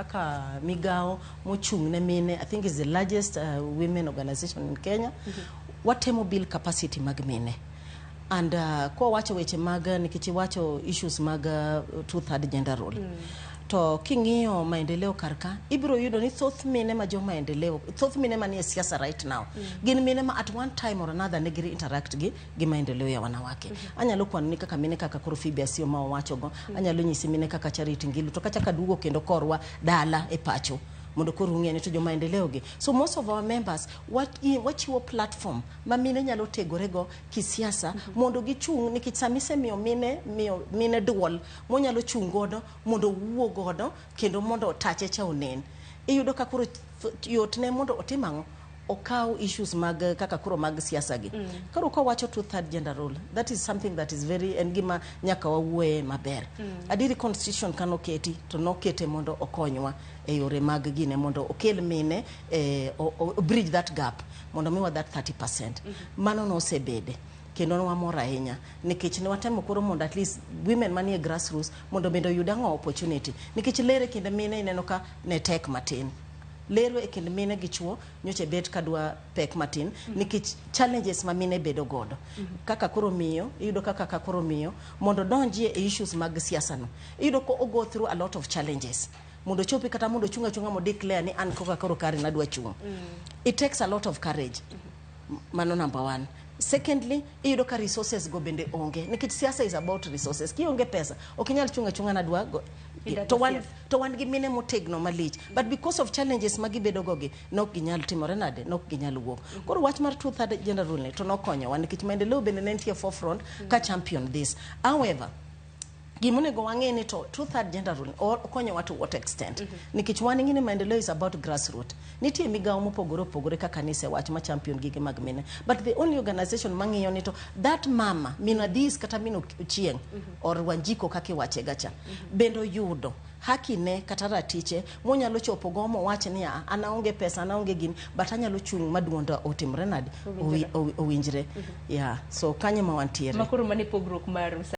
kaka migawo mochung' ne mine, I think is the largest women organization in Kenya. Watemo build capacity mag mine. And kwawacho weche mag, nikech iwacho issues mag two third gender role. To king'iyo maendeleo kar ka, ibiro yudo ni thoth mine ma jo maendeleo, thoth mine manie siasa right now, gin mine ma at one time or another ne giri interact gi maendeleo ya wanawake. Anyalo kwano ni kaka mine kaka koro Phoebe Asiyo ma owachogo, anyalo nyisi mine kaka Charity Ngilu, to kachaka duogo kendo korwa dala e pacho mondo koro ung'e ni to jo maendeleo gi. So most of our members wachiwo platform ma mine nyalo tegorego kisiasa mondo gichung', nikech sama isemiyo mine, miyo mine duol monyalo chung' godo mondo owuo godo kendo mondo tache cha onen, iyudo ka koro yot ne mondo otim ang'o, okaw issues mag kaka koro mag siasa gi. Koro kawacho two third gender role, that is something that is very, en gima nyaka wawuoye maber. Adieri, constitution kanoketi to nokete mondo okonywa e yore mag gine, mondo okel mine o bridge that gap mondo miwa that 30%. Mano nosebede kendo ne wamor ahinya nikech ne watemo koro mondo at least women manie grassroots mondo bende oyud ang'o, opportunity, nikech ler e kind mine ineno ka ne tek matin. Lero e kind mine gi chuo nyocha bet kadwa pek matin nikech challenges ma mine bedo godo. Kaka koro miyo, iyudo kaka koro miyo mondo donjie e issues mag siasa no, iyudo ko o go through a lot of challenges mondo chopi kata mondo chung achunga mo declare ni an koka koro kare nadwa chung. It takes a lot of courage. Mano number one. Secondly, iyudo ka resources go bende onge, nikech siasa is about resources. Kionge pesa, ok inyal chung achunga nadwa go. Idwa To wan siasa. To wan gi mine motegno malich, but because of challenges ma gibedo go gi, nok ginyal timore nade, nok ginyal wuok. Koro wach mar two third gender rule ni to nokonyowa nikech maendeleo bende ne nitie forefront ka champion this. However, gimonego wang'e ni to two third gender rule okonyowa to what extent? Nikech wan ing'e ni maendeleo is about grassroot. Nitie migawo mopogore opogore kaka nisewach ma champion gige mag mine, but the only organization mang'iyo ni to that mama min Adhis kata min Ochieng or Wanjiko kaka iwache gacha bende oyudo haki ne kata ratiche monyalo chopo go mowach ni, "Ah, an aonge pesa, an aonge gini, but anyalo chung' ma duonda otimre nade, owinjre." Yeah, so kanyo ma wantiere. Makoro mane pogruok maru.